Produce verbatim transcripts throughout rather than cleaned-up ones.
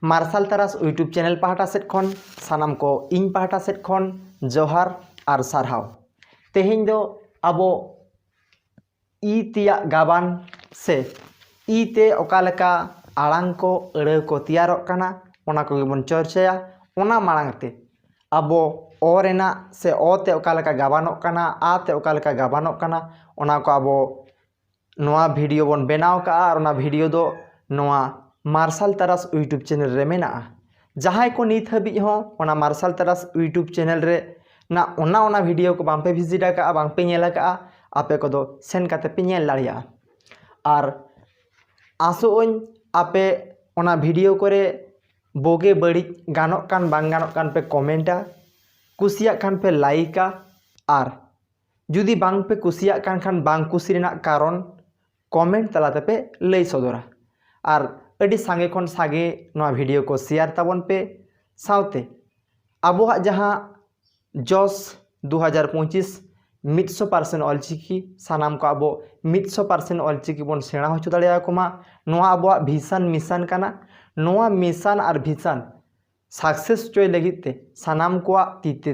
ᱢᱟᱨᱥᱟᱞ ᱛᱟᱨᱟᱥ YouTube channel ᱯᱟᱦᱴᱟ ᱥᱮᱫ ᱠᱷᱚᱱ ᱥᱟᱱᱟᱢ ᱠᱚ ᱤᱧ ᱯᱟᱦᱴᱟ ᱥᱮᱫ ᱠᱷᱚᱱ ᱡᱚᱦᱟᱨ ᱟᱨ ᱥᱟᱨᱦᱟᱣ᱾ ᱛᱮᱦᱮᱧ ᱫᱚ ᱟᱵᱚ ᱤ ᱛᱮᱭᱟᱜ ᱜᱟᱵᱟᱱ ᱥᱮ ᱤ ᱛᱮ ᱚᱠᱟ ᱞᱮᱠᱟ ᱟᱲᱟᱝ ᱠᱚ, ᱟᱹᱲᱟᱹ ᱠᱚ ᱛᱮᱭᱟᱨᱚᱜ ᱠᱟᱱᱟ, ᱚᱱᱟ ᱠᱚᱜᱮ ᱵᱚᱱ ᱪᱚᱨᱪᱟᱭᱟ᱾ ᱚᱱᱟ ᱢᱟᱲᱟᱝ ᱛᱮ ᱟᱵᱚ ᱚ ᱨᱮᱱᱟᱜ ᱥᱮ ᱚ ᱛᱮ ᱚᱠᱟ ᱞᱮᱠᱟ ᱜᱟᱵᱟᱱᱚᱜ ᱠᱟᱱᱟ, ᱟ ᱛᱮ ᱚᱠᱟ ᱞᱮᱠᱟ ᱜᱟᱵᱟᱱᱚᱜ ᱠᱟᱱᱟ, ᱚᱱᱟ ᱠᱚ ᱟᱵᱚ ᱱᱚᱣᱟ ᱵᱷᱤᱰᱤᱭᱳ ᱵᱚᱱ ᱵᱮᱱᱟᱣ ᱠᱟᱜᱼᱟ ᱟᱨ ᱚᱱᱟ ᱵᱷᱤᱰᱤᱭᱳ ᱫᱚ ᱱᱚᱣᱟ ᱢᱟᱨᱥᱟᱞ ᱛᱟᱨᱟᱥ YouTube ᱪᱮᱱᱮᱞ ᱨᱮ ᱢᱮᱱᱟᱜᱼᱟ᱾ ᱡᱟᱦᱟᱸᱭ ᱠᱚ ᱱᱤᱛ ᱦᱟᱹᱵᱤᱡ ᱦᱚᱸ ᱚᱱᱟ ᱢᱟᱨᱥᱟᱞ ᱛᱟᱨᱟᱥ YouTube ᱪᱮᱱᱮᱞ ᱨᱮ ᱱᱟ ᱚᱱᱟ ᱚᱱᱟ ᱵᱷᱤᱰᱤᱭᱳ ᱠᱚ ᱵᱟᱝᱯᱮ ᱵᱷᱤᱡᱤᱴ ᱟᱠᱟᱫᱼᱟ, ᱵᱟᱝᱯᱮ ᱧᱮᱞ ᱟᱠᱟᱫᱼᱟ, ᱟᱯᱮ ᱠᱚᱫᱚ ᱥᱮᱱ ᱠᱟᱛᱮ ᱯᱮ ᱧᱮᱞ ᱫᱟᱲᱮᱭᱟᱜᱼᱟ᱾ ᱟᱨ ᱟᱥᱚᱜ ᱟᱹᱧ ᱟᱯᱮ ᱚᱱᱟ ᱵᱷᱤᱰᱤᱭᱳ ᱠᱚᱨᱮ ᱵᱩᱜᱤ ᱵᱟᱹᱲᱤᱡ ᱜᱟᱱᱚᱜ ᱠᱟᱱ ᱵᱟᱝ ᱜᱟᱱᱚᱜ ᱠᱟᱱ ᱯᱮ ᱠᱚᱢᱮᱱᱴᱟ, ᱠᱩᱥᱤᱭᱟᱜ ᱠᱷᱟᱱ ᱯᱮ ᱞᱟᱭᱤᱠᱟ, ᱟᱨ ᱡᱩᱫᱤ ᱵᱟᱝ ᱯᱮ ᱠᱩᱥᱤᱭᱟᱜ ᱠᱟᱱ ᱠᱷᱟᱱ ᱵᱟᱝ ᱠᱩᱥᱤ ᱨᱮᱱᱟᱜ ᱠᱟᱨᱚᱱ ᱠᱚᱢᱮᱱᱴ ᱛᱟᱞᱟ ᱛᱮᱯᱮ ᱞᱟᱹᱭ ᱥᱚᱫᱚᱨᱟ᱾ ᱟᱨ ᱟᱹᱰᱤ ᱥᱟᱸᱜᱮ ᱠᱷᱚᱱ ᱥᱟᱸᱜᱮ ᱱᱚᱣᱟ ᱵᱷᱤᱰᱤᱭᱳ ᱠᱚ ᱥᱮᱭᱟᱨ ᱛᱟᱵᱚᱱ ᱯᱮ, ᱥᱟᱶᱛᱮ ᱟᱵᱚᱣᱟᱜ ᱡᱟᱦᱟᱸ ᱡᱚᱥ ᱫᱩ ᱦᱟᱡᱟᱨ ᱯᱚᱸᱪᱤᱥ ᱢᱤᱫᱥᱚ ᱯᱟᱨᱥᱮᱱᱴ ᱚᱞᱪᱤᱠᱤ, ᱥᱟᱱᱟᱢ ᱠᱚ ᱟᱵᱚ ᱢᱤᱫᱥᱚ ᱯᱟᱨᱥᱮᱱᱴ ᱚᱞᱪᱤᱠᱤ ᱵᱚᱱ ᱥᱮᱬᱟ ᱦᱚᱪᱚ ᱫᱟᱲᱮᱭᱟᱠᱚ ᱢᱟ, ᱱᱚᱣᱟ ᱟᱵᱚᱣᱟᱜ ᱵᱷᱤᱥᱚᱱ ᱢᱤᱥᱚᱱ ᱠᱟᱱᱟ᱾ ᱱᱚᱣᱟ ᱢᱤᱥᱚᱱ ᱟᱨ ᱵᱷᱤᱥᱚᱱ ᱥᱟᱠᱥᱮᱥ ᱦᱚᱪᱚᱭ ᱞᱟᱹᱜᱤᱫ ᱛᱮ ᱥᱟᱱᱟᱢ ᱠᱚᱣᱟᱜ ᱛᱤ ᱛᱮ,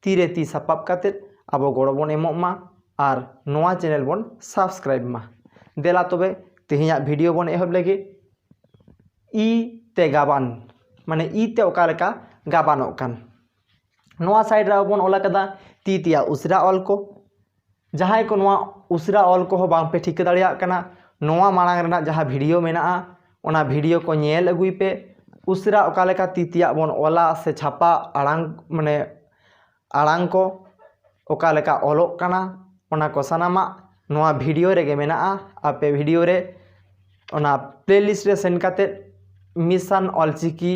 ᱛᱤᱨᱮ ᱛᱤ ᱥᱟᱯᱟᱵ ᱠᱟᱛᱮᱫ ᱟᱵᱚ ᱜᱚᱲᱚ ᱵᱚᱱ ᱮᱢᱚᱜ ᱢᱟ ᱟᱨ ᱱᱚᱣᱟ ᱪᱮᱱᱮᱞ ᱵᱚᱱ ᱥᱟᱵᱥᱠᱨᱟᱭᱤᱵ ᱢᱟ᱾ ᱫᱮᱞᱟ ᱛᱚᱵᱮ ᱛᱮᱦᱮᱧᱟᱜ ᱵᱷᱤᱰᱤᱭᱳ ᱵᱚᱱ ᱮᱦᱚᱵ ᱞᱮᱜᱮ᱾ ᱤ ᱛᱮ ᱜᱟᱵᱟᱱ, ᱢᱟᱱᱮ ᱤ ᱛᱮ ᱚᱠᱟ ᱞᱮᱠᱟ ᱜᱟᱵᱟᱱᱚᱜ ᱠᱟᱱ᱾ ᱱᱚᱣᱟ ᱥᱟᱭᱤᱰ ᱨᱮ ᱟᱵᱚ ᱵᱚᱱ ᱚᱞ ᱟᱠᱟᱫᱟ ᱛᱤ ᱛᱮᱭᱟᱜ ᱩᱥᱨᱟ ᱚᱞ ᱠᱚ᱾ ᱡᱟᱦᱟᱸᱭ ᱠᱚ ᱱᱚᱣᱟ ᱩᱥᱨᱟ ᱚᱞ ᱠᱚᱦᱚᱸ ᱵᱟᱝ ᱯᱮ ᱴᱷᱤᱠᱟᱹ ᱫᱟᱲᱮᱭᱟᱜ ᱠᱟᱱᱟ, ᱱᱚᱣᱟ ᱢᱟᱲᱟᱝ ᱨᱮᱱᱟᱜ ᱡᱟᱦᱟᱸ ᱵᱷᱤᱰᱤᱭᱳ ᱢᱮᱱᱟᱜᱼᱟ, ᱚᱱᱟ ᱵᱷᱤᱰᱤᱭᱳ ᱠᱚ ᱧᱮᱞ ᱟᱹᱜᱩᱭ ᱯᱮ᱾ ᱩᱥᱨᱟ ᱚᱠᱟ ᱞᱮᱠᱟ ᱛᱤ ᱛᱮᱭᱟᱜ ᱵᱚᱱ ᱚᱞᱟ ᱥᱮ ᱪᱷᱟᱯᱟ ᱟᱲᱟᱝ, ᱢᱟᱱᱮ ᱟᱲᱟᱝ ᱠᱚ ᱚᱠᱟ ᱞᱮᱠᱟ ᱚᱞᱚᱜ ᱠᱟᱱᱟ, ᱚᱱᱟ ᱠᱚ ᱥᱟᱱᱟᱢᱟᱜ ᱱᱚᱣᱟ ᱵᱷᱤᱰᱤᱭᱳ ᱨᱮᱜᱮ ᱢᱮᱱᱟᱜᱼᱟ᱾ ᱟᱯᱮ ᱵᱷᱤᱰᱤᱭᱳ ᱨᱮ ᱚᱱᱟ ᱯᱞᱮᱞᱤᱥᱴ ᱨᱮ ᱥᱮᱱ ᱠᱟᱛᱮᱫ ᱢᱤᱥᱚᱱ ᱚᱞᱪᱤᱠᱤ,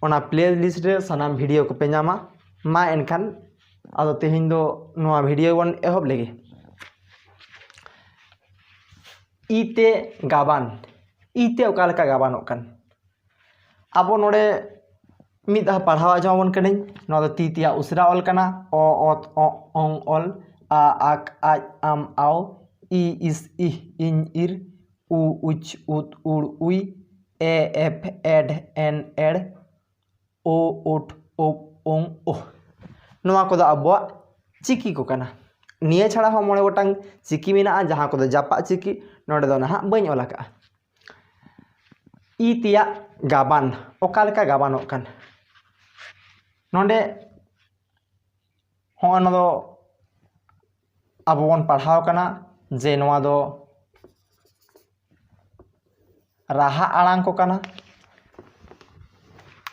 ᱚᱱᱟ ᱯᱞᱮᱞᱤᱥᱴ ᱨᱮ ᱥᱟᱱᱟᱢ ᱵᱷᱤᱰᱤᱭᱳ ᱠᱚᱯᱮ ᱧᱟᱢᱟ᱾ ᱢᱟ ᱮᱱᱠᱷᱟᱱ ᱟᱫᱚ ᱛᱮᱦᱮᱧ ᱫᱚ ᱱᱚᱣᱟ ᱵᱷᱤᱰᱤᱭᱳ ᱵᱚᱱ ᱮᱦᱚᱵ ᱞᱮᱜᱮ᱾ ᱤ ᱛᱮ ᱜᱟᱵᱟᱱ, ᱤ ᱛᱮ ᱚᱠᱟ ᱞᱮᱠᱟ ᱜᱟᱵᱟᱱᱚᱜ ᱠᱟᱱ? ᱟᱵᱚ ᱱᱚᱰᱮ ᱢᱤᱫ ᱫᱷᱟᱣ ᱯᱟᱲᱦᱟᱣ ᱟᱸᱡᱚᱢ ᱟᱵᱚᱱ ᱠᱟᱹᱱᱟᱹᱧ᱾ ᱱᱚᱣᱟ ᱫᱚ ᱛᱤ ᱛᱮᱭᱟᱜ ᱩᱥᱨᱟ ᱚᱞ ᱠᱟᱱᱟ᱾ ᱚ, ᱚᱛ, ᱚᱜ, ᱚᱝ, ᱚᱞ, ᱟ, ᱟᱠ, ᱟᱡ, ᱟᱢ, ᱟᱣ, ᱤ, ᱤᱥ, ᱤᱦ, ᱤᱧ, ᱤᱨ, ᱩ, ᱩᱪ, ᱩᱫ, ᱩᱲ, ᱩᱭ, ᱮ ᱮᱯᱷ ᱮᱰ ᱮᱱ ᱮᱲ, ᱳ ᱩᱴ ᱳᱯ ᱳᱝ ᱳᱦ᱾ ᱱᱚᱣᱟ ᱠᱚᱫᱚ ᱟᱵᱚᱣᱟᱜ ᱪᱤᱠᱤ ᱠᱚ ᱠᱟᱱᱟ᱾ ᱱᱤᱭᱟᱹ ᱪᱷᱟᱲᱟ ᱦᱚᱸ ᱢᱚᱬᱮ ᱜᱚᱴᱟᱝ ᱪᱤᱠᱤ ᱢᱮᱱᱟᱜᱼᱟ, ᱡᱟᱦᱟᱸ ᱠᱚᱫᱚ ᱡᱟᱯᱟᱜ ᱪᱤᱠᱤ᱾ ᱱᱚᱰᱮ ᱫᱚ ᱱᱟᱦᱟᱜ ᱵᱟᱹᱧ ᱚᱞ ᱟᱠᱟᱫᱼᱟ᱾ ᱤ ᱛᱮᱭᱟᱜ ᱜᱟᱵᱟᱱ ᱚᱠᱟ ᱞᱮᱠᱟ ᱜᱟᱵᱟᱱᱚᱜ ᱠᱟᱱ? ᱱᱚᱰᱮ ᱦᱚᱸᱜᱼᱚ ᱱᱚᱣᱟ ᱫᱚ ᱟᱵᱚ ᱵᱚᱱ ᱯᱟᱲᱦᱟᱣ ᱠᱟᱱᱟ ᱡᱮ ᱱᱚᱣᱟ ᱫᱚ ᱨᱟᱦᱟ ᱟᱲᱟᱝ ᱠᱚ ᱠᱟᱱᱟ᱾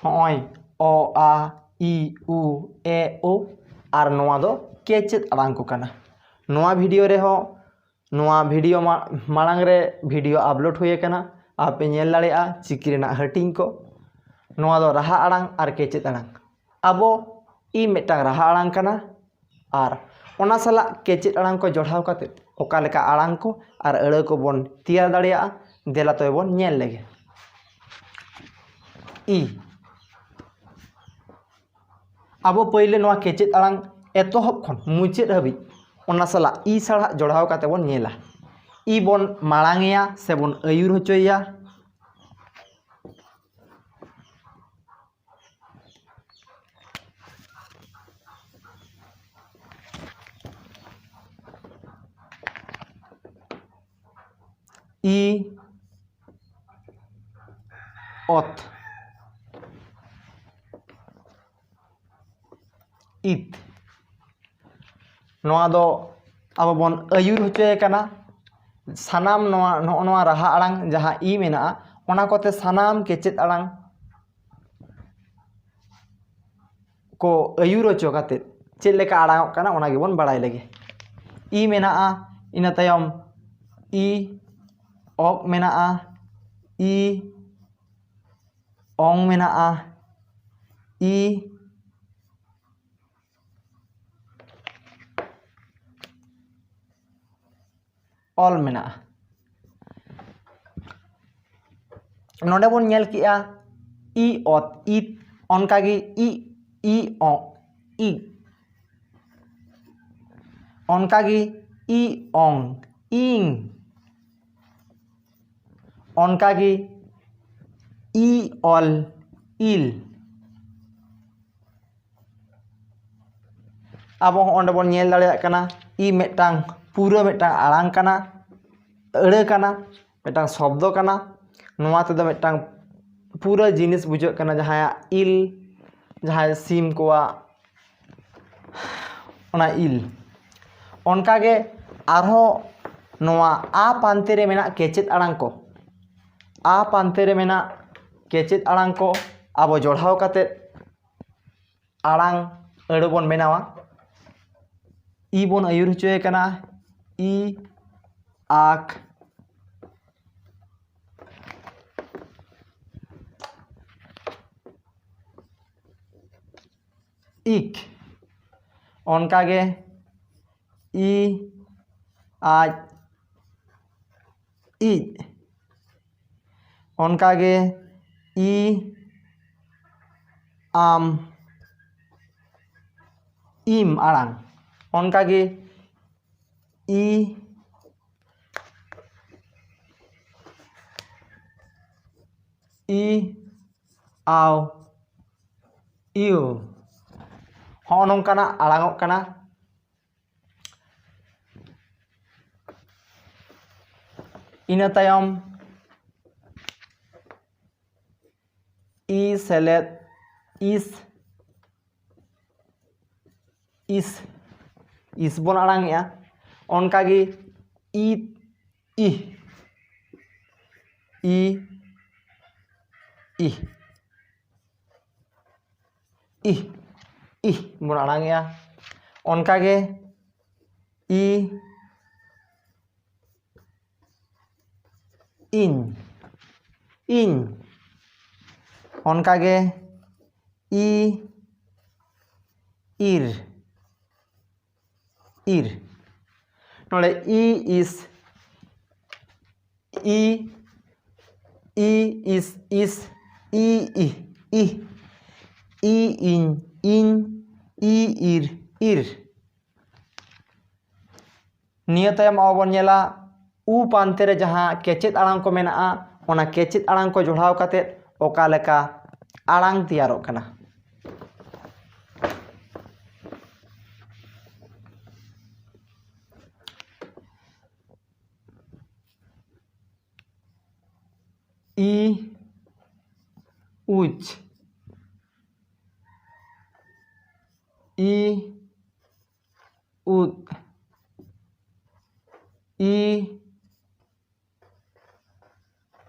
ᱦᱚᱸᱜᱼᱚᱭ ᱚ, ᱟ, ᱤ, ᱩ, ᱮ, ᱳ, ᱟᱨ ᱱᱚᱣᱟ ᱫᱚ ᱠᱮᱪᱮᱫ ᱟᱲᱟᱝ ᱠᱚ ᱠᱟᱱᱟ᱾ ᱱᱚᱣᱟ ᱵᱷᱤᱰᱤᱭᱳ ᱨᱮᱦᱚᱸ, ᱱᱚᱣᱟ ᱵᱷᱤᱰᱤᱭᱳ ᱢᱟ-, ᱢᱟᱲᱟᱝ ᱨᱮ ᱵᱷᱤᱰᱤᱭᱳ ᱟᱯᱞᱳᱰ ᱦᱩᱭ ᱟᱠᱟᱱᱟ, ᱟᱯᱮ ᱧᱮᱞ ᱫᱟᱲᱮᱭᱟᱜᱼᱟ ᱪᱤᱠᱤ ᱨᱮᱱᱟᱜ ᱦᱟᱹᱴᱤᱧ ᱠᱚ᱾ ᱱᱚᱣᱟ ᱫᱚ ᱨᱟᱦᱟ ᱟᱲᱟᱝ ᱟᱨ ᱠᱮᱪᱮᱫ ᱟᱲᱟᱝ᱾ ᱟᱵᱚ ᱤ ᱢᱤᱫᱴᱟᱝ ᱨᱟᱦᱟ ᱟᱲᱟᱝ ᱠᱟᱱᱟ, ᱟᱨ ᱚᱱᱟ ᱥᱟᱞᱟᱜ ᱠᱮᱪᱮᱫ ᱟᱲᱟᱝ ᱠᱚ ᱡᱚᱲᱟᱣ ᱠᱟᱛᱮ ᱚᱠᱟ ᱞᱮᱠᱟ ᱟᱲᱟᱝ ᱠᱚ ᱟᱨ ᱟᱹᱲᱟᱹ ᱠᱚᱵᱚᱱ ᱛᱮᱭᱟᱨ ᱫᱟᱲᱮᱭᱟᱜᱼᱟ, ᱫᱮᱞᱟ ᱛᱚᱵᱮ ᱵᱚᱱ ᱧᱮᱞ ᱞᱮᱜᱮ᱾ ᱤ, ᱟᱵᱚ ᱯᱟᱹᱭᱞᱟᱹ ᱱᱚᱣᱟ ᱠᱮᱪᱮᱫ ᱟᱲᱟᱝ ᱮᱛᱚᱦᱚᱵ ᱠᱷᱚᱱ ᱢᱩᱪᱟᱹᱫ ᱦᱟᱹᱵᱤᱡ ᱚᱱᱟ ᱥᱟᱞᱟᱜ ᱤ ᱥᱟᱲᱦᱟᱜ ᱡᱚᱲᱟᱣ ᱠᱟᱛᱮ ᱵᱚᱱ ᱧᱮᱞᱟ᱾ ᱤ ᱵᱚᱱ ᱢᱟᱲᱟᱝ ᱮᱭᱟ ᱥᱮ ᱵᱚᱱ ᱟᱹᱭᱩᱨ ᱦᱚᱪᱚᱭᱮᱭᱟ᱾ ᱤ, ᱚᱛ, ᱤᱛ᱾ ᱱᱚᱣᱟ ᱫᱚ ᱟᱵᱚ ᱵᱚᱱ ᱟᱹᱭᱩᱨ ᱦᱚᱪᱚᱭᱮ ᱠᱟᱱᱟ᱾ ᱥᱟᱱᱟᱢ ᱱᱚᱣᱟ, ᱱᱚᱜᱼᱚ ᱱᱚᱣᱟ ᱨᱟᱦᱟ ᱟᱲᱟᱝ ᱡᱟᱦᱟᱸ ᱤ ᱢᱮᱱᱟᱜᱼᱟ, ᱚᱱᱟ ᱠᱚᱛᱮ ᱥᱟᱱᱟᱢ ᱠᱮᱪᱮᱫ ᱟᱲᱟᱝ ᱠᱚ ᱟᱹᱭᱩᱨ ᱦᱚᱪᱚ ᱠᱟᱛᱮ ᱪᱮᱫ ᱞᱮᱠᱟ ᱟᱲᱟᱝᱚᱜ ᱠᱟᱱᱟ, ᱚᱱᱟ ᱜᱮᱵᱚᱱ ᱵᱟᱲᱟᱭ ᱞᱮᱜᱮ᱾ ᱤ ᱢᱮᱱᱟᱜᱼᱟ, ᱤᱱᱟᱹ ᱛᱟᱭᱚᱢ ᱤ, ᱚᱠ ᱢᱮᱱᱟᱜᱼᱟ, ᱤ, ᱚᱝ ᱢᱮᱱᱟᱜᱼᱟ, ᱤ, ᱚᱞ ᱢᱮᱱᱟᱜᱼᱟ᱾ ᱱᱚᱰᱮ ᱵᱚᱱ ᱧᱮᱞ ᱠᱮᱜᱼᱟ ᱤ ᱚᱛ ᱤᱛ, ᱚᱱᱠᱟᱜᱮ ᱤ, ᱤ ᱚ, ᱤ, ᱚᱱᱠᱟᱜᱮ ᱤ ᱚᱝ ᱤᱝ, ᱚᱱᱠᱟᱜᱮ ᱤ ᱚᱞ ᱤᱞ᱾ ᱟᱵᱚ ᱦᱚᱸ ᱚᱸᱰᱮ ᱵᱚᱱ ᱧᱮᱞ ᱫᱟᱲᱮᱭᱟᱜ ᱠᱟᱱᱟ, ᱤ ᱢᱤᱫᱴᱟᱝ ᱯᱩᱨᱟᱹ ᱢᱤᱫᱴᱟᱝ ᱟᱲᱟᱝ ᱠᱟᱱᱟ, ᱟᱹᱲᱟᱹ ᱠᱟᱱᱟ, ᱢᱤᱫᱴᱟᱝ ᱥᱚᱵᱫᱚ ᱠᱟᱱᱟ᱾ ᱱᱚᱣᱟ ᱛᱮᱫᱚ ᱢᱤᱫᱴᱟᱝ ᱯᱩᱨᱟᱹ ᱡᱤᱱᱤᱥ ᱵᱩᱡᱷᱟᱹᱜ ᱠᱟᱱᱟ, ᱡᱟᱦᱟᱸᱭᱟᱜ ᱤᱞ, ᱡᱟᱦᱟᱸᱭ ᱥᱤᱢ ᱠᱚᱣᱟᱜ ᱚᱱᱟ ᱤᱞ᱾ ᱚᱱᱠᱟᱜᱮ ᱟᱨᱦᱚᱸ ᱱᱚᱣᱟ ᱟ ᱯᱟᱱᱛᱮ ᱨᱮ ᱢᱮᱱᱟᱜ ᱠᱮᱪᱮᱫ ᱟᱲᱟᱝ ᱠᱚ, ᱟ ᱯᱟᱱᱛᱮ ᱨᱮ ᱢᱮᱱᱟᱜ ᱠᱮᱪᱮᱫ ᱟᱲᱟᱝ ᱠᱚ ᱟᱵᱚ ᱡᱚᱲᱦᱟᱣ ᱠᱟᱛᱮᱫ ᱟᱲᱟᱝ ᱟᱹᱲᱟᱹ ᱵᱚᱱ ᱵᱮᱱᱟᱣᱟ᱾ ᱤ ᱵᱚᱱ ᱟᱹᱭᱩᱨ ᱦᱚᱪᱚᱭᱮ ᱠᱟᱱᱟ, ᱤ, ᱟᱠ, ᱤᱠ᱾ ᱚᱱᱠᱟᱜᱮ ᱤ, ᱟᱡ, ᱤᱡ᱾ ᱚᱱᱠᱟᱜᱮ ᱤ, ᱟᱢ, ᱤᱢ ᱟᱲᱟᱝ᱾ ᱚᱱᱠᱟᱜᱮ ᱤ, ᱤ, ᱟᱣ, ᱤᱣ᱾ ᱦᱚᱸᱜᱼᱚ ᱱᱚᱝᱠᱟᱱᱟᱜ ᱟᱲᱟᱝᱚᱜ ᱠᱟᱱᱟ᱾ ᱤᱱᱟᱹ ᱛᱟᱭᱚᱢ ᱤ ᱥᱮᱞᱮᱫ ᱤᱥ, ᱤᱥ, ᱤᱥ ᱵᱚᱱ ᱟᱲᱟᱝᱮᱜᱼᱟ᱾ ᱚᱱᱠᱟᱜᱮ E, E, E, E, E, E ᱵᱚᱱ ᱟᱲᱟᱝᱮᱜᱼᱟ᱾ ᱚᱱᱠᱟᱜᱮ ᱤ, ᱤᱧ, ᱤᱧ᱾ ᱚᱱᱠᱟᱜᱮ ᱤ, ᱤᱨ, ᱤᱨ᱾ ᱱᱚᱰᱮ ᱤ ᱤᱥ, ᱤ, ᱤ ᱤᱥ, ᱤᱥ, ᱤ, ᱤ, ᱤ, ᱤ ᱤᱧ, ᱤᱧ, ᱤ ᱤᱨ, ᱤᱨ᱾ ᱱᱤᱭᱟᱹ ᱛᱟᱭᱚᱢ ᱟᱵᱚ ᱵᱚᱱ ᱧᱮᱞᱟ ᱩ ᱯᱟᱱᱛᱮ ᱨᱮ ᱡᱟᱦᱟᱸ ᱠᱮᱪᱮᱫ ᱟᱲᱟᱝ ᱠᱚ ᱢᱮᱱᱟᱜᱼᱟ, ᱚᱱᱟ ᱠᱮᱪᱮᱫ ᱟᱲᱟᱝ ᱠᱚ ᱡᱚᱲᱟᱣ ᱠᱟᱛᱮᱫ ᱚᱠᱟ ᱞᱮᱠᱟ ᱟᱲᱟᱝ ᱛᱮᱭᱟᱨᱚᱜ ᱠᱟᱱᱟ᱾ ᱤ, ᱩᱪ, ᱤ, ᱩᱫ, ᱤ,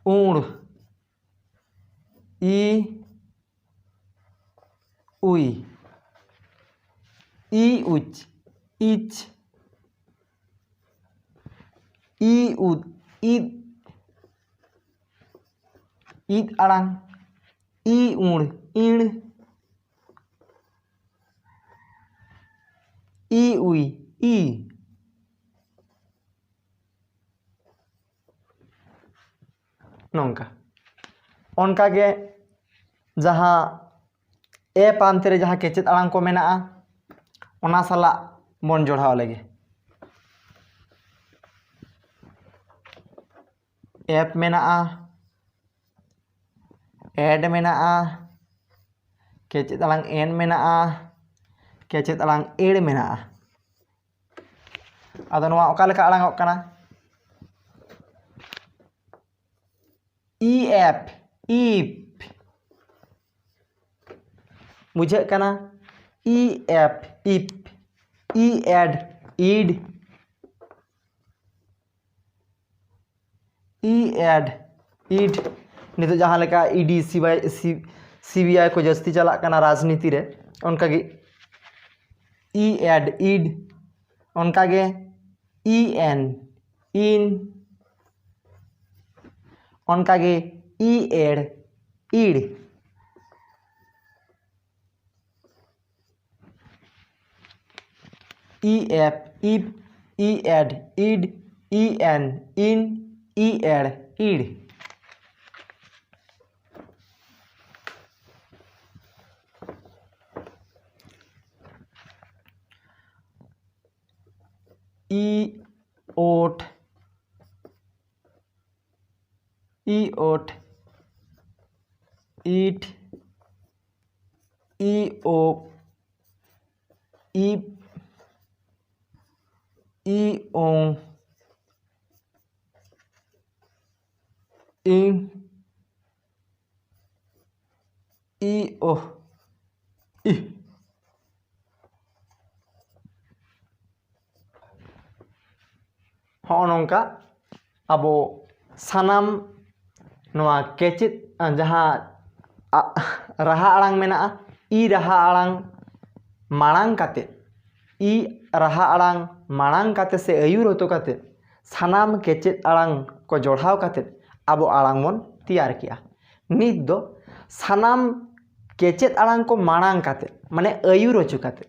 ᱩᱬ, ᱤ, ᱩᱭ, ᱤ, ᱩᱪ, ᱤᱪ, ᱤ, ᱩᱫ, ᱤᱫ, ᱤᱫ ᱟᱲᱟᱝ, ᱤ, ᱩᱬ, ᱤᱬ, ᱤ, ᱩᱭ, ᱤ᱾ ᱱᱚᱝᱠᱟ᱾ ᱚᱱᱠᱟᱜᱮ ᱡᱟᱦᱟᱸ ᱮ ᱯᱟᱱᱛᱮ ᱨᱮ ᱡᱟᱦᱟᱸ ᱠᱮᱪᱮᱫ ᱟᱲᱟᱝ ᱠᱚ ᱢᱮᱱᱟᱜᱼᱟ, ᱚᱱᱟ ᱥᱟᱞᱟᱜ ᱵᱚᱱ ᱡᱚᱲᱟᱣ ᱞᱮᱜᱮ᱾ ᱮᱯ ᱢᱮᱱᱟᱜᱼᱟ, ᱮᱰ ᱢᱮᱱᱟᱜᱼᱟ, ᱠᱮᱪᱮᱫ ᱟᱲᱟᱝ ᱮᱱ ᱢᱮᱱᱟᱜᱼᱟ, ᱠᱮᱪᱮᱫ ᱟᱲᱟᱝ ᱮᱲ ᱢᱮᱱᱟᱜᱼᱟ᱾ ᱟᱫᱚ ᱱᱚᱣᱟ ᱚᱠᱟ ᱞᱮᱠᱟ ᱟᱲᱟᱝᱚᱜ ᱠᱟᱱᱟ? ᱤ ᱮᱯ, ᱤᱯ᱾ ᱵᱩᱡᱷᱟᱹᱜ ᱠᱟᱱᱟ? ᱤ ᱮᱯ, ᱤᱯ᱾ ᱤ ᱮᱰ, ᱤᱰ᱾ ᱤ ᱮᱰ, ᱤᱰ᱾ ᱱᱤᱛᱚᱜ ᱡᱟᱦᱟᱸ ᱞᱮᱠᱟ E D, C bye, C, C B I ᱠᱚ ᱡᱟᱹᱥᱛᱤ ᱪᱟᱞᱟᱜ ᱠᱟᱱᱟ ᱨᱟᱡᱽᱱᱤᱛᱤ ᱨᱮ, ᱚᱱᱠᱟᱜᱮ ᱤ ᱮᱰ, ᱤᱰ᱾ ᱚᱱᱠᱟᱜᱮ ᱤ ᱮᱱ, ᱤᱱ᱾ ᱚᱱᱠᱟᱜᱮ ᱤ ᱮᱲ, ᱤᱲ᱾ ᱤ ᱮᱯ, ᱤᱯ, ᱤ ᱮᱰ, ᱤᱰ, ᱤ ᱮᱱ, ᱤᱱ, ᱤ ᱮᱲ, ᱤᱲ᱾ ᱤ ᱳᱴ, ᱤ ᱳᱴ, ᱤᱴ, ᱤ ᱳ, ᱤᱯ, ᱤ ᱳᱝ, ᱤᱝ, ᱤ ᱳ, ᱤ᱾ ᱦᱚᱸᱜᱼᱚ ᱱᱚᱝᱠᱟ ᱟᱵᱚ ᱥᱟᱱᱟᱢ ᱱᱚᱣᱟ ᱠᱮᱪᱮᱫ, ᱡᱟᱦᱟᱸ ᱟ-, ᱨᱟᱦᱟ ᱟᱲᱟᱝ ᱢᱮᱱᱟᱜᱼᱟ, ᱤ ᱨᱟᱦᱟ ᱟᱲᱟᱝ ᱢᱟᱲᱟᱝ ᱠᱟᱛᱮ, ᱤ ᱨᱟᱦᱟ ᱟᱲᱟᱝ ᱢᱟᱲᱟᱝ ᱠᱟᱛᱮ ᱥᱮ ᱟᱹᱭᱩᱨ ᱦᱚᱛᱚ ᱠᱟᱛᱮ ᱥᱟᱱᱟᱢ ᱠᱮᱪᱮᱫ ᱟᱲᱟᱝ ᱠᱚ ᱡᱚᱲᱦᱟᱣ ᱠᱟᱛᱮ ᱟᱵᱚ ᱟᱲᱟᱝ ᱵᱚᱱ ᱛᱮᱭᱟᱨ ᱠᱮᱜᱼᱟ᱾ ᱱᱤᱛ ᱫᱚ ᱥᱟᱱᱟᱢ ᱠᱮᱪᱮᱫ ᱟᱲᱟᱝ ᱠᱚ ᱢᱟᱲᱟᱝ ᱠᱟᱛᱮ, ᱢᱟᱱᱮ ᱟᱹᱭᱩᱨ ᱦᱚᱪᱚ ᱠᱟᱛᱮ,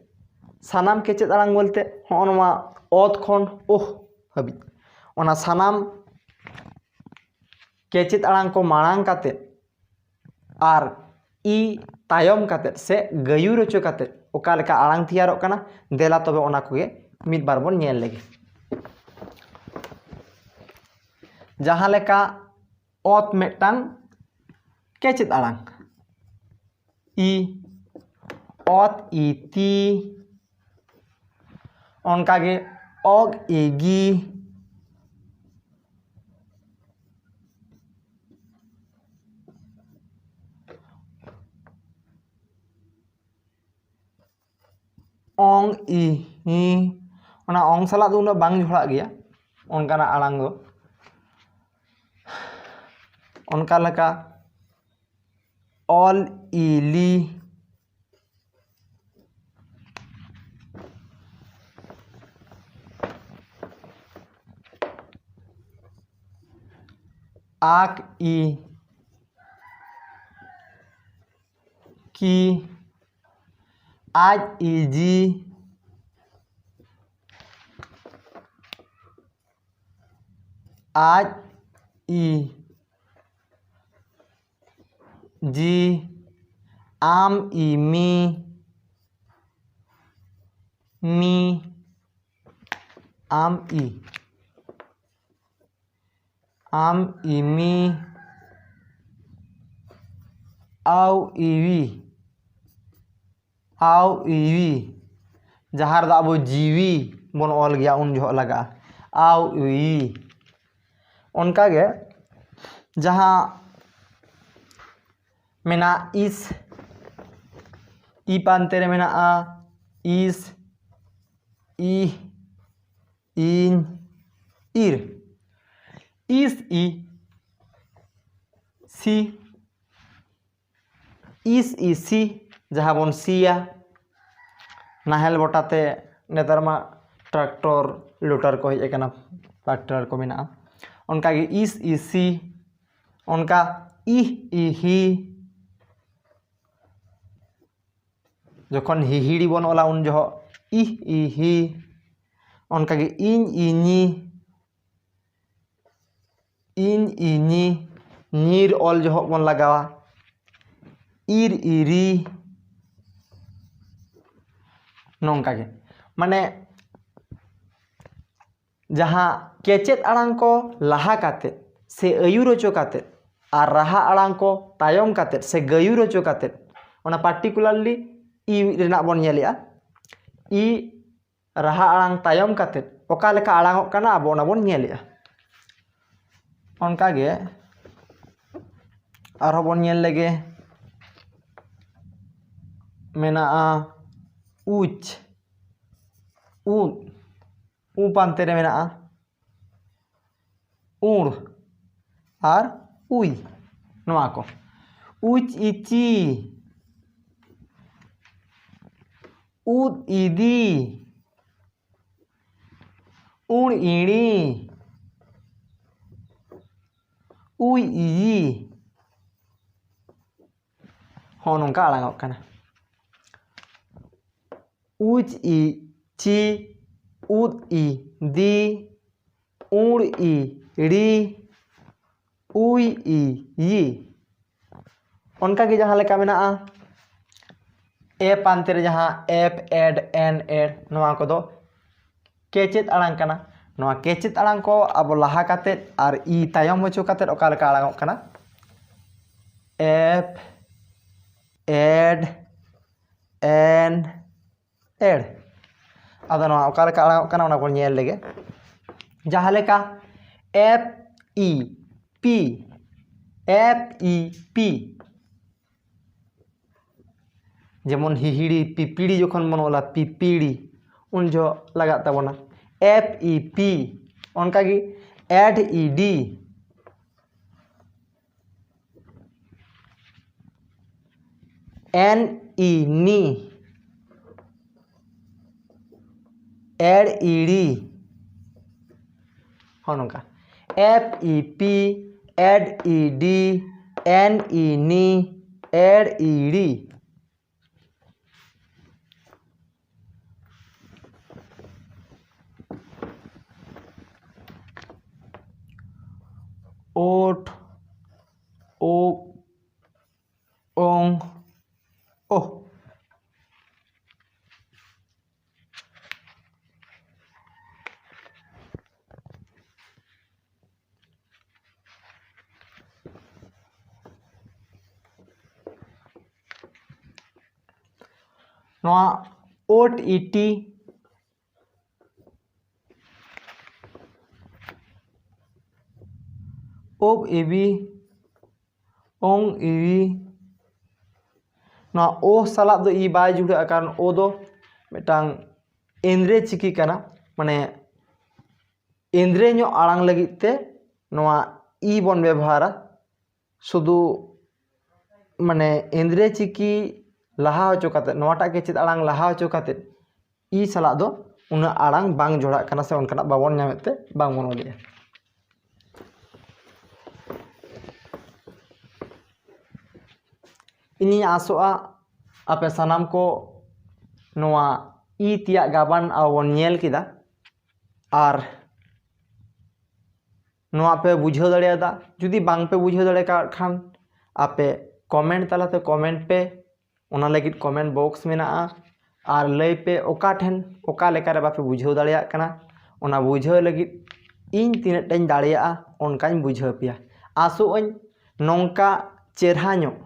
ᱥᱟᱱᱟᱢ ᱠᱮᱪᱮᱫ ᱟᱲᱟᱝ ᱵᱚᱞᱛᱮ ᱦᱚᱸᱜᱼᱚ ᱱᱚᱣᱟ ᱚᱛ ᱠᱷᱚᱱ ᱳᱦ ᱦᱟᱹᱵᱤᱡ, ᱚᱱᱟ ᱥᱟᱱᱟᱢ ᱠᱮᱪᱮᱫ ᱟᱲᱟᱝ ᱠᱚ ᱢᱟᱲᱟᱝ ᱠᱟᱛᱮ ᱟᱨ ᱤ ᱛᱟᱭᱚᱢ ᱠᱟᱛᱮ ᱥᱮ ᱜᱟᱹᱭᱩᱨ ᱦᱚᱪᱚ ᱠᱟᱛᱮ ᱚᱠᱟ ᱞᱮᱠᱟ ᱟᱲᱟᱝ ᱛᱮᱭᱟᱨᱚᱜ ᱠᱟᱱᱟ, ᱫᱮᱞᱟ ᱛᱚᱵᱮ ᱚᱱᱟ ᱠᱚᱜᱮ ᱢᱤᱫ ᱵᱟᱨ ᱵᱚᱱ ᱧᱮᱞ ᱞᱮᱜᱮ᱾ ᱡᱟᱦᱟᱸ ᱞᱮᱠᱟ ᱚᱛ ᱢᱤᱫᱴᱟᱝ ᱠᱮᱪᱮᱫ ᱟᱲᱟᱝ, ᱤ, ᱚᱛ ᱤ ᱛᱤ, ᱚᱱᱠᱟᱜᱮ ᱚᱜ ᱤ ᱜᱤ, ᱚᱝ ᱤ ᱦᱤ, ᱚᱱᱟ ᱚᱝ ᱥᱟᱞᱟᱜ ᱫᱚ ᱩᱱᱟᱹᱜ ᱵᱟᱝ ᱡᱚᱲᱟᱜ ᱜᱮᱭᱟ ᱚᱱᱠᱟᱱᱟᱜ ᱟᱲᱟᱝ ᱫᱚ᱾ ᱚᱱᱠᱟ ᱞᱮᱠᱟ ᱚᱞ ᱤ ᱞᱤ, ᱟᱠ ᱤ ᱠᱤ, ᱟᱡ ᱤ ᱡᱤ, ᱟᱡ ᱤ ᱡᱤ, ᱟᱢ ᱤ ᱢᱤ, ᱢᱤ, ᱟᱢ ᱤ, ᱟᱢ ᱤ ᱢᱤ, ᱟᱣ ᱤᱣᱤ, ᱟᱣ ᱤᱣᱤ, ᱡᱟᱦᱟᱸ ᱨᱮᱫᱚ ᱟᱵᱚ ᱡᱤᱣᱤ ᱵᱚᱱ ᱚᱞ ᱜᱮᱭᱟ, ᱩᱱ ᱡᱚᱦᱚᱜ ᱞᱟᱜᱟᱜᱼᱟ ᱟᱣ ᱤᱣᱤ᱾ ᱚᱱᱠᱟᱜᱮ ᱡᱟᱦᱟᱸ ᱢᱮᱱᱟᱜᱼᱟ ᱤᱥ, ᱤ ᱯᱟᱱᱛᱮ ᱨᱮ ᱢᱮᱱᱟᱜᱼᱟ ᱤᱥ, ᱤ, ᱤᱧ, ᱤᱨ, ᱤᱥ, ᱤ, ᱥᱤ, ᱤᱥ, ᱤ, ᱥᱤ, ᱡᱟᱦᱟᱸ ᱵᱚᱱ ᱥᱤᱭᱟ ᱱᱟᱦᱮᱞ ᱵᱚᱴᱟᱛᱮ᱾ ᱱᱮᱛᱟᱨ ᱢᱟ ᱴᱨᱟᱠᱴᱚᱨ ᱞᱳᱴᱟᱨ ᱠᱚ ᱦᱮᱡ ᱟᱠᱟᱱᱟ, ᱴᱨᱟᱠᱴᱚᱨ ᱠᱚ ᱢᱮᱱᱟᱜᱼᱟ᱾ ᱚᱱᱠᱟᱜᱮ ᱤᱥ, ᱤ, ᱥᱤ, ᱚᱱᱠᱟ ᱤᱦ, ᱤ, ᱦᱤ, ᱡᱚᱠᱷᱚᱱ ᱦᱤᱦᱤᱲᱤ ᱵᱚᱱ ᱚᱞᱟ ᱩᱱ ᱡᱚᱦᱚᱜ ᱤᱦ, ᱤ, ᱦᱤ, ᱚᱱᱠᱟᱜᱮ ᱤᱧ, ᱤ, ᱧᱤ, ᱤᱧ, ᱤ, ᱧᱤ, ᱧᱤᱨ ᱚᱞ ᱡᱚᱦᱚᱜ ᱵᱚᱱ ᱞᱟᱜᱟᱣᱟ ᱤᱨ, ᱤ, ᱨᱤ, ᱱᱚᱝᱠᱟᱜᱮ᱾ ᱢᱟᱱᱮ ᱡᱟᱦᱟᱸ ᱠᱮᱪᱮᱫ ᱟᱲᱟᱝ ᱠᱚ ᱞᱟᱦᱟ ᱠᱟᱛᱮᱫ ᱥᱮ ᱟᱹᱭᱩᱨ ᱦᱚᱪᱚ ᱠᱟᱛᱮᱫ ᱟᱨ ᱨᱟᱦᱟ ᱟᱲᱟᱝ ᱠᱚ ᱛᱟᱭᱚᱢ ᱠᱟᱛᱮᱫ ᱥᱮ ᱜᱟᱹᱭᱩᱨ ᱦᱚᱪᱚ ᱠᱟᱛᱮᱫ, ᱚᱱᱟ particularly ᱤ ᱨᱮᱱᱟᱜ ᱵᱚᱱ ᱧᱮᱞᱮᱜᱼᱟ᱾ ᱤ ᱨᱟᱦᱟ ᱟᱲᱟᱝ ᱛᱟᱭᱚᱢ ᱠᱟᱛᱮᱫ ᱚᱠᱟ ᱞᱮᱠᱟ ᱟᱲᱟᱝᱚᱜ ᱠᱟᱱᱟ, ᱟᱵᱚ ᱚᱱᱟ ᱵᱚᱱ ᱧᱮᱞᱮᱜᱼᱟ᱾ ᱚᱱᱠᱟᱜᱮ ᱟᱨᱦᱚᱸ ᱵᱚᱱ ᱧᱮᱞ ᱞᱮᱜᱮ, ᱢᱮᱱᱟᱜᱼᱟ ᱩᱪ, ᱩᱫ, ᱩ ᱯᱟᱱᱛᱮ ᱨᱮ ᱢᱮᱱᱟᱜᱼᱟ ᱩᱬ ᱟᱨ ᱩᱭ, ᱱᱚᱣᱟ ᱠᱚ᱾ ᱩᱪ, ᱤᱪᱤ, ᱩᱫ, ᱤᱫᱤ, ᱩᱬ, ᱤᱬᱤ, ᱩᱭ, ᱤᱭᱤ, ᱦᱚᱸ ᱱᱚᱝᱠᱟ ᱟᱲᱟᱝᱚᱜ ᱠᱟᱱᱟ᱾ ᱩᱪ, ᱤ, ᱪᱤ, ᱩᱫ, ᱤ, ᱫᱤ, ᱩᱬ, ᱤ, ᱲᱤ, ᱩᱭ, ᱤ, ᱭᱤ᱾ ᱚᱱᱠᱟᱜᱮ ᱡᱟᱦᱟᱸ ᱞᱮᱠᱟ ᱢᱮᱱᱟᱜᱼᱟ ᱮ ᱯᱟᱱᱛᱮ ᱨᱮ ᱡᱟᱦᱟᱸ ᱮᱯ, ᱮᱰ, ᱮᱱ, ᱮᱰ, ᱱᱚᱣᱟ ᱠᱚᱫᱚ ᱠᱮᱪᱮᱫ ᱟᱲᱟᱝ ᱠᱟᱱᱟ᱾ ᱱᱚᱣᱟ ᱠᱮᱪᱮᱫ ᱟᱲᱟᱝ ᱠᱚ ᱟᱵᱚ ᱞᱟᱦᱟ ᱠᱟᱛᱮᱫ ᱟᱨ ᱤ ᱛᱟᱭᱚᱢ ᱦᱚᱪᱚ ᱠᱟᱛᱮᱫ ᱚᱠᱟ ᱞᱮᱠᱟ ᱟᱲᱟᱝᱚᱜ ᱠᱟᱱᱟ? ᱮᱯ, ᱮᱱ ᱮᱰ᱾ ᱟᱫᱚ ᱱᱚᱣᱟ ᱚᱠᱟ ᱞᱮᱠᱟ ᱟᱲᱟᱝᱚᱜ ᱠᱟᱱᱟ, ᱚᱱᱟ ᱵᱚᱱ ᱧᱮᱞ ᱞᱮᱜᱮ᱾ ᱡᱟᱦᱟᱸ ᱞᱮᱠᱟ ᱮᱯᱷ ᱤ ᱯᱤ, ᱮᱯᱷ ᱤ ᱯᱤ, ᱡᱮᱢᱚᱱ ᱦᱤᱦᱤᱲᱤ ᱯᱤᱯᱤᱲᱤ, ᱡᱚᱠᱷᱚᱱ ᱵᱚᱱ ᱚᱞᱟ ᱯᱤᱯᱤᱲᱤ, ᱩᱱ ᱡᱚᱦᱚᱜ ᱞᱟᱜᱟᱜ ᱛᱟᱵᱚᱱᱟ ᱮᱯᱷ ᱤ ᱯᱤ᱾ ᱚᱱᱠᱟᱜᱮ ᱮᱰ ᱤ ᱰᱤ, ᱮᱱ ᱤ ᱱᱤ, ᱮᱲ ᱤᱲᱤ᱾ ᱦᱚᱸ ᱱᱚᱝᱠᱟ ᱮᱯᱷ ᱤ ᱯᱤ, ᱮᱰ ᱤ ᱰᱤ, ᱮᱱ ᱤ ᱱᱤ, ᱮᱲ ᱤᱲᱤ᱾ ᱳᱴ, ᱳ, ᱳᱝ, ᱳᱦ᱾ ᱱᱚᱣᱟ ᱳᱴ ᱤ ᱴᱤ, ᱳᱵ ᱤ ᱵᱤ, ᱳᱝ ᱤ ᱵᱤ, ᱱᱚᱣᱟ ᱳ ᱥᱟᱞᱟᱜ ᱫᱚ ᱤ ᱵᱟᱭ ᱡᱩᱲᱟᱹᱜᱼᱟ, ᱠᱟᱨᱚᱱ ᱳ ᱫᱚ ᱢᱤᱫᱴᱟᱝ ᱮᱸᱫᱽᱨᱮ ᱪᱤᱠᱤ ᱠᱟᱱᱟ, ᱢᱟᱱᱮ ᱮᱸᱫᱽᱨᱮ ᱧᱚᱜ ᱟᱲᱟᱝ ᱞᱟᱹᱜᱤᱫ ᱛᱮ ᱱᱚᱣᱟ ᱤ ᱵᱚᱱ ᱵᱮᱵᱚᱦᱟᱨᱟ᱾ ᱥᱩᱫᱷᱩ ᱢᱟᱱᱮ ᱮᱸᱫᱽᱨᱮ ᱪᱤᱠᱤ ᱞᱟᱦᱟ ᱦᱚᱪᱚ ᱠᱟᱛᱮᱫ, ᱱᱚᱣᱟᱴᱟᱜ ᱜᱮ ᱪᱮᱫ ᱟᱲᱟᱝ ᱞᱟᱦᱟ ᱦᱚᱪᱚ ᱠᱟᱛᱮᱫ ᱤ ᱥᱟᱞᱟᱜ ᱫᱚ ᱩᱱᱟᱹᱜ ᱟᱲᱟᱝ ᱵᱟᱝ ᱡᱚᱲᱟᱜ ᱠᱟᱱᱟ ᱥᱮ ᱚᱱᱠᱟᱱᱟᱜ ᱵᱟᱵᱚᱱ ᱧᱟᱢᱮᱫ ᱛᱮ ᱵᱟᱝ ᱵᱚᱱ ᱚᱞᱮᱜᱼᱟ᱾ ᱤᱧᱤᱧ ᱟᱥᱚᱜᱼᱟ ᱟᱯᱮ ᱥᱟᱱᱟᱢ ᱠᱚ ᱱᱚᱣᱟ ᱤ ᱛᱮᱭᱟᱜ ᱜᱟᱵᱟᱱ ᱟᱵᱚ ᱵᱚᱱ ᱧᱮᱞ ᱠᱮᱫᱟ, ᱟᱨ ᱱᱚᱣᱟ ᱯᱮ ᱵᱩᱡᱷᱟᱹᱣ ᱫᱟᱲᱮᱭᱟᱫᱟ᱾ ᱡᱩᱫᱤ ᱵᱟᱝ ᱯᱮ ᱵᱩᱡᱷᱟᱹᱣ ᱫᱟᱲᱮ ᱠᱟᱜ ᱠᱷᱟᱱ ᱟᱯᱮ ᱠᱚᱢᱮᱱᱴ ᱛᱟᱞᱟᱛᱮ ᱠᱚᱢᱮᱱᱴ ᱯᱮ, ᱚᱱᱟ ᱞᱟᱹᱜᱤᱫ ᱠᱚᱢᱮᱱᱴ ᱵᱚᱠᱥ ᱢᱮᱱᱟᱜᱼᱟ᱾ ᱟᱨ ᱞᱟᱹᱭ ᱯᱮ ᱚᱠᱟ ᱴᱷᱮᱱ ᱚᱠᱟ ᱞᱮᱠᱟᱨᱮ ᱵᱟᱯᱮ ᱵᱩᱡᱷᱟᱹᱣ ᱫᱟᱲᱮᱭᱟᱜ ᱠᱟᱱᱟ, ᱚᱱᱟ ᱵᱩᱡᱷᱟᱹᱣ ᱞᱟᱹᱜᱤᱫ ᱤᱧ ᱛᱤᱱᱟᱹᱜ ᱴᱟᱧ ᱫᱟᱲᱮᱭᱟᱜᱼᱟ ᱚᱱᱠᱟᱧ ᱵᱩᱡᱷᱟᱹᱣ ᱯᱮᱭᱟ᱾ ᱟᱥᱚᱜ ᱟᱹᱧ ᱱᱚᱝᱠᱟ ᱪᱮᱨᱦᱟ ᱧᱚᱜ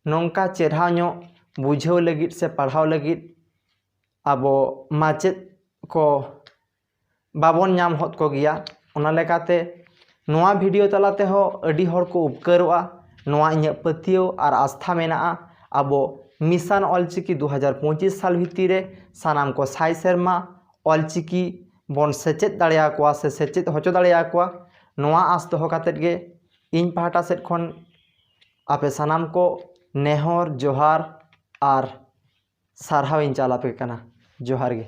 ᱱᱚᱝᱠᱟ ᱪᱮᱨᱦᱟ ᱧᱚᱜ ᱵᱩᱡᱷᱟᱹᱣ ᱞᱟᱹᱜᱤᱫ ᱥᱮ ᱯᱟᱲᱦᱟᱣ ᱞᱟᱹᱜᱤᱫ ᱟᱵᱚ ᱢᱟᱪᱮᱫ ᱠᱚ ᱵᱟᱵᱚᱱ ᱧᱟᱢ ᱦᱚᱫ ᱠᱚᱜᱮᱭᱟ᱾ ᱚᱱᱟ ᱞᱮᱠᱟᱛᱮ ᱱᱚᱣᱟ ᱵᱷᱤᱰᱤᱭᱳ ᱛᱟᱞᱟ ᱛᱮᱦᱚᱸ ᱟᱹᱰᱤ ᱦᱚᱲ ᱠᱚ ᱩᱯᱠᱟᱹᱨᱚᱜᱼᱟ᱾ ᱱᱚᱣᱟ ᱤᱧᱟᱹᱜ ᱯᱟᱹᱛᱭᱟᱹᱣ ᱟᱨ ᱟᱥᱛᱷᱟ ᱢᱮᱱᱟᱜᱼᱟ, ᱟᱵᱚ ᱢᱤᱥᱚᱱ ᱚᱞᱪᱤᱠᱤ ᱫᱩ ᱦᱟᱡᱟᱨ ᱯᱚᱸᱪᱤᱥ ᱥᱟᱞ ᱵᱷᱤᱛᱤᱨ ᱨᱮ ᱥᱟᱱᱟᱢ ᱠᱚ ᱥᱟᱭ ᱥᱮᱨᱢᱟ ᱚᱞᱪᱤᱠᱤ ᱵᱚᱱ ᱥᱮᱪᱮᱫ ᱫᱟᱲᱮᱭᱟᱠᱚᱣᱟ ᱥᱮ ᱥᱮᱪᱮᱫ ᱦᱚᱪᱚ ᱫᱟᱲᱮᱭᱟᱠᱚᱣᱟ᱾ ᱱᱚᱣᱟ ᱟᱸᱥ ᱫᱚᱦᱚ ᱠᱟᱛᱮᱫ ᱜᱮ ᱤᱧ ᱯᱟᱦᱴᱟ ᱥᱮᱫ ᱠᱷᱚᱱ ᱟᱯᱮ ᱥᱟᱱᱟᱢ ᱠᱚ ᱱᱮᱦᱚᱨ, ᱡᱚᱦᱟᱨ ᱟᱨ ᱥᱟᱨᱦᱟᱣ ᱤᱧ ᱪᱟᱞ ᱟᱯᱮ ᱠᱟᱱᱟ᱾ ᱡᱚᱦᱟᱨ ᱜᱮ᱾